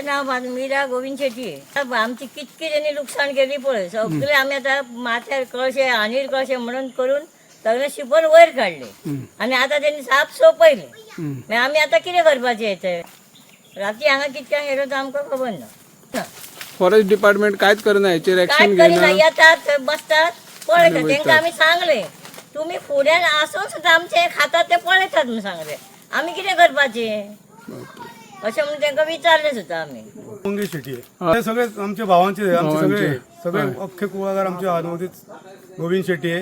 माझे नाव मीरा गोविंद शेट्टी. आमची कितकी तेणी लुकसाण केली पळय. सगळे आमी आतां माथ्यार कळशे हांडीर कळशे म्हणून करून सगळे शिंपर वयर काडले आनी आतां तेणी साप सोंपयले. मागीर आमी आतां कितें करपाचें ते? राती हांगा कितक्यांक येयलो तो आमकां खबर ना. फॉरेस्ट डिपार्टमेंट कांयच करना हेचेर, काय एक्शन करिना. घेयना. येतात थंय बसतात, पळयतात. तांकां आमी सांगले, तुमी फुड्यान आसून सुद्दां आमचे खातात ते पळयतात म्हणून सांगले. आमी कितें करपाचें अशें म्हणून तांकां विचारलें सुद्दां आमी. मंगेश शेट्टी. ते सगळे आमचे भावांचे, आमचे सगळे सगळे अख्खे कुळागर आमचे आदमतीच. गोविंद शेट्टी,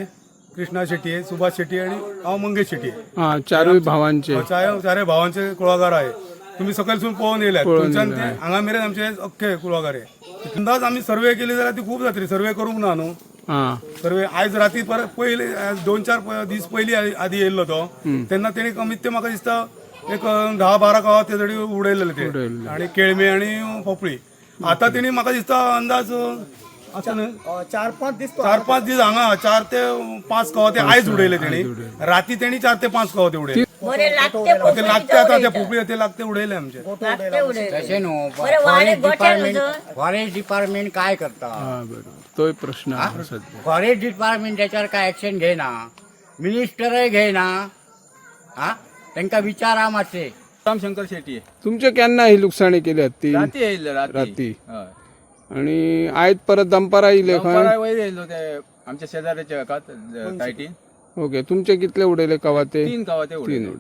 कृष्णा शेट्टी, सुभाष शेट्टी आणि हांव मंगेश शेट्टी. हा, चारूय भावांचे. चारय भावांचे कुळागर आहे. तुम्ही सकयलसून पळोवन येयल्यात. पळोवन थंयच्यान येयले. ते हांगा मेरेन आमचे अख्खे कुळागर आहे. अंदाज आमी सर्वे केली जाल्यार ती खूप जातली. सर्वे करूंक ना न्हू. सर्वे आयज राती परत पयले 2-4 दीस पयली आदी येयल्लो तो, तेन्ना तेणी कमीत ते म्हाका दिसता एक 10-12 गांवां ते तरी उडयलेले ते. उडयल्ले. आणि केळमे आणि पोपळी. आता तेणी म्हाका दिसता अंदाज आसा न्हय 4-5 दीस. 4-5 दीस हांगा 4 ते 5 कवाथे आयज उडयले तेणी. राती तेणी 4 ते 5 कवाथे उडयले. बरे लागते. ते लागते आता ते पोपळी ते लागते उडयले आमचे. लागते उडयले. तशें न्हू. बरे वाडे फॉरेस्ट गोठ्यान डिपार्टमेंट वचून. फॉरेस्ट डिपार्टमेंट काय करता? हा, बरोबर, तोय प्रश्न आहा सध्या. फॉरेस्ट डिपार्टमेंट त्याच्यावर काय ऍक्शन घेयना, मिनिस्टरय घेयना. हा, तांकां विचारा मातशें. रामशंकर शेट्टी. तुमचे केन्ना ही लुकसाणी केली हत्ती? राती येयल्ले, राती. राती. हय. आणि आयज परत दनपारा येयले खंय? दनपारा वयर येयल्लो ते आमच्या शेजाऱ्याच्या हाका सायटीन. ओके, तुमचे कितले उडयले कवाते? 3 कवाथे 3 उडयले. उडयले.